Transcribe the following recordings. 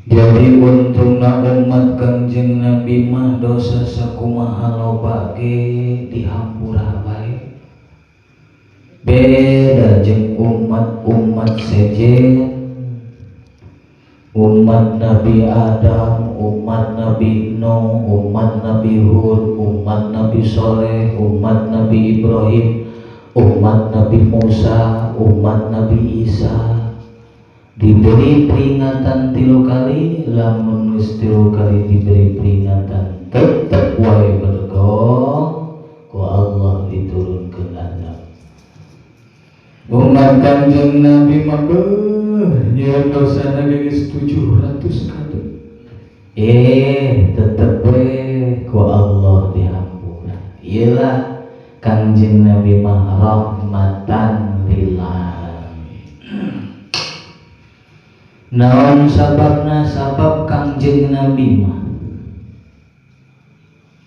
Jadi untungna umat Kangjeng Nabi mah dosa sakumaha loba ge dihampura bae. Beda jeung umat-umat sejen, umat Nabi Adam, umat Nabi Nuh, umat Nabi Hud, umat Nabi Soleh, umat Nabi Ibrahim, umat Nabi Musa, umat Nabi Isa. Diberi peringatan 3 kali, lamun geus 3 kali diberi peringatan tetep wae bedegong, ku Allah diturunkeun azab. Umat Kangjeng Nabi mah beuh nyieun dosana ge geus 700 kali. Tetep we ku Allah dihampura. Iyalah Kangjeng Nabi mah rahmatan lil alamin. Naon sababna? Sabab Kangjeng Nabi mah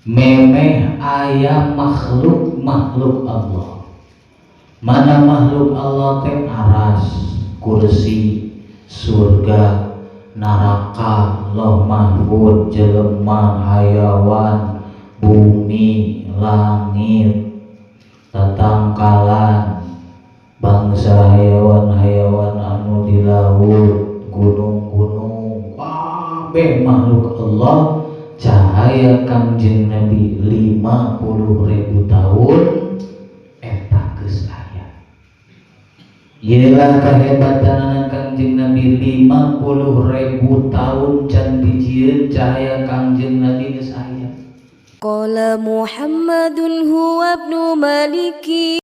memeh aya makhluk-makhluk Allah. Mana makhluk Allah teh? Aras, kursi, surga, neraka, Lauh Mahfud, jelema, hayawan, bumi, langit, tatangkalan, bangsa hayawan-hayawan anu di laut, gunung-gunung, kabeh makhluk Allah. Cahaya Kangjeng Nabi 50.000 tahun eta geus aya. Iyalah kehebatanana Kangjeng Nabi, 50.000 tahun can dijieun cahaya Kangjeng Nabi geus aya. Qala Muhammadun huwa ibnu Maliki.